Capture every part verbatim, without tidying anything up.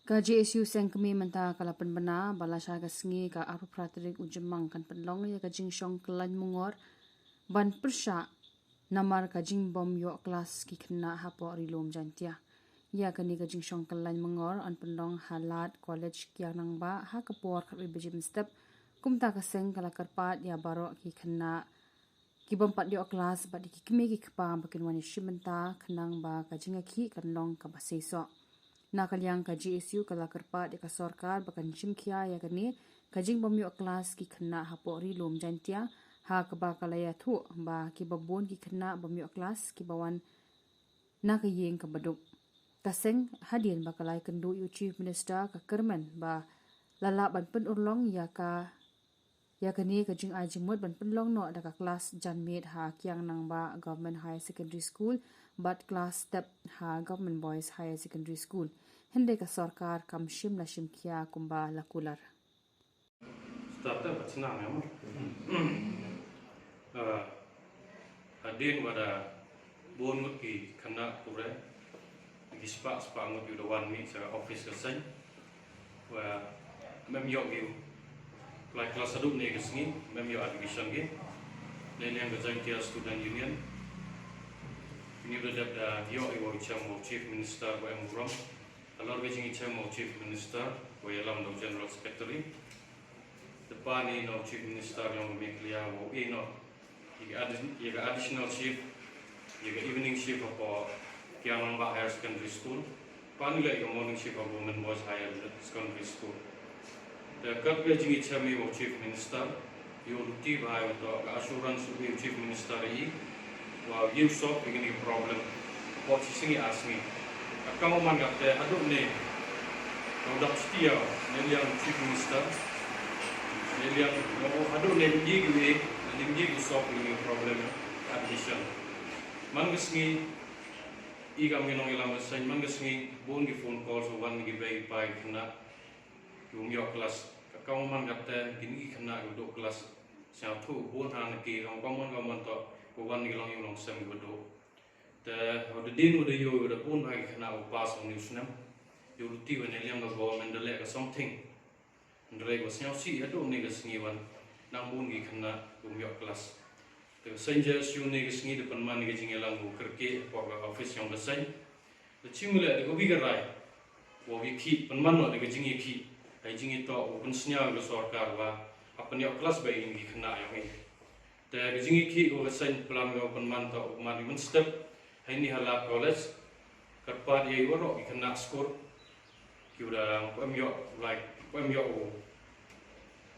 Ka J S U Seng Kmie mynta ka la pynbna ba la sha ka sngi ka arphew phra tarik u Jymmang kan pynlong ïa ka jingshong kyllain mongor ban pyrshah namar ka jingbym ïoh klas ki khynnah hapoh Ri Lum Jaintia. Ïa kane ka jingshong kyllain mongor yn pynlong ha lad College Kiang Nangbah ha ka por khatwei baje mynstep. Kumta ka seng ka la kyrpad ïa baroh ki khynnah ki bym pat ïoh klas bad ïa ki kmie ki kpa ba kin wan ïashim bynta khnang ba ka jingïakhih kan long kaba seisoh. Na ka liang ka J S U ka la kyrpad ïa ka sorkar ba kan shim khia ïa kane ka jingbym ïoh klas ki khynnah hapoh Ri Lum Jaintia, ha kaba ka la ïathuh ba kiba bun ki khynnah bym ïoh klas kiba wan na ka ïing kaba duk. Ka seng hadien ba ka la ïakynduh ïa u Chief Minister ka kyrmen ba la lah ban pynurlong ïa ka ïa kane ka jingai jingmut ban pynlong noh da ka klas janmiet ha Kiang Nangbah Government Higher Secondary School bad klas step ha Government Boys Higher Secondary School. Hynrei ka sorkar kam shym la shim khia kumba la kular. Starter ba chnang ïa mo. Ah, hadien ba da bun ngut ki khynnah kure, ki spah spah ngut ki da wan mih sha office ka seng. Wa mem ïoh ki u lai klas haduh ne ka sngi, mem ïoh admission ki. Ne liang ka Jaintia Student Union, ngi da dep da ïoh ïa u chem u Chief Minister ba em burom. Halor ka jingïachem u Chief Minister, u ïalam da u General Secretary. Da pan ïa u Chief Minister ïong ka Meghalaya, u ïeh noh ïa ka addi-, ïa ka additional shift, ïa ka evening shift hapoh Kiang Nangbah Higher Secondary School. Pan ïa ka morning shift hapoh Government Boys Higher Secondary School. Te katba jingïachem ïa u Chief Minister, ïa u luti ba ïa u to ka assurance u Chief Minister ïa i, wa ïa u solve ïa kine ki problem hapoh shi sngi ar sngi. Ka kam u man kata haduh ne, ka u dap stia ne liang Chief Minister, ne liang, haduh ne ym ïa ki, ne ym ïa ki solve ïa kine ki problem admission. Man ka sngi, i kam ki nongïalam ka seng, man ka sngi bun ki phone calls wan ki bei ki pa ki khynnah ki bym ïoh klas. Ka kam u man kata kine ki khynnah ki duh klas. Sngewthuh bun ha na ki long ka mon ka mon to, ka wan ki long ïing long sem ki duh. Te u da dien u da ïoh u da bun ha ki khynnah u pass u new snem. Ïa u luti wa ne liang ka government da leh ka something. Hynrei ba sngewsih haduh ne ka sngi wan nang bun ki khynnah ki bym ïoh klas. Te ka seng J S U ne ka sngi da pynman ka jingïalang u kyrkieh hapoh ka office ïong ka seng. Da chim leh da ka wi ka rai wa wi khih pynman noh da ka jingïakhih. Ai jingïatoh u pynsñiaw ka sorkar wa ha pynïoh klas ba ïa ki khynnah ïong i. Te ka jingïakhih ka seng plan ka pynman ta u man mynstep. Haini ha lad college. Kyrpad ïa i waroh ki khynnah skur. Ki u da ym ïoh, like, ym ïoh u.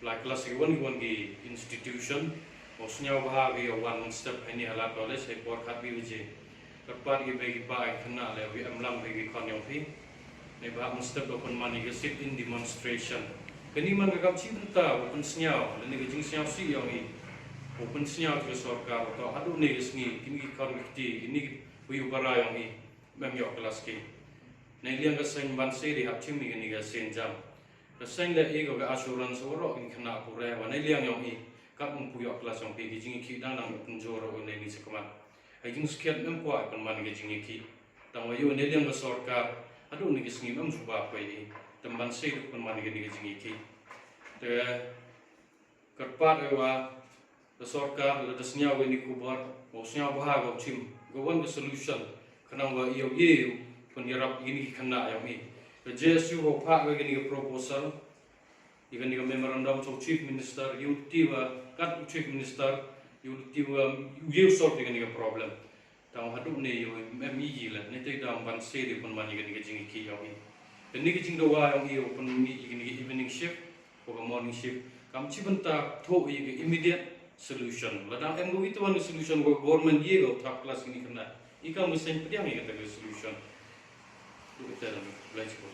Like, klas ki wan ki wan ki institution. U sñiaw bha ki ïa wan mynstep haini ha lad college, hei por khatwi baje. Kyrpad ki bei ki pa ki khynnah leh, wi em lang bei ki khon ïong phi. Nei bha mynstep da pynman ïa ka sit-in demonstration. Kani man ka kam chi bynta, u pynsñiaw, lane ka jingsñiawsih ïong i. U pynsñiaw ki sorkar, to haduh ne ka sngi, kini ki khon ki kti, kini ki wi u para ïong i. Mem ïoh klas ki. Nei liang ka seng ban se di hap chim i kani ka seng jam. Ka seng da i ko ka assurance waroh ki khynnah pure wa nei liang ïong i. Kat mem pu ïoh klas ïong phi ki jingïakhih dang dang ïoh pynjor ïa nei ni sa khmat. Ai jingskhiat mem kwah pynman ka jingïakhih. Tang wa ïoh nei liang ka sorkar. Haduh ni ka sngi mem jubab ko i. Tang ban se du pynman ka ni ka jingïakhih. Te kyrpad ïa wa ka sorkar lada sñiaw ïa ni khubor, wa sñiaw bha ka chim, ka wan ka solution, khnang wa ïoh ïoh pynïarap ïa ni khynnah ïong i. Ka J S U wa phah ka ni ka proposal, ïa ni ka memorandum to Chief Minister, ïa u ti wa kat u Chief Minister, ïa u ti wa ïa u solve ïa ni ka problem. Tang haduh ne ïoh em i la ne te dang ban se de pynman ïa kani ka jingïakhih ïong i. Kani ka jingdawa ïong i ïoh pynmih ïa kani ka evening shift, ko ka morning shift. Kam chi bynta thoh ïa ka immediate solution. Lada em ko ito wan solution ko government ïa ko third class kini kena. I kam ka seng pdiang ïa kata ka solution. Tu kata la, lai chiko.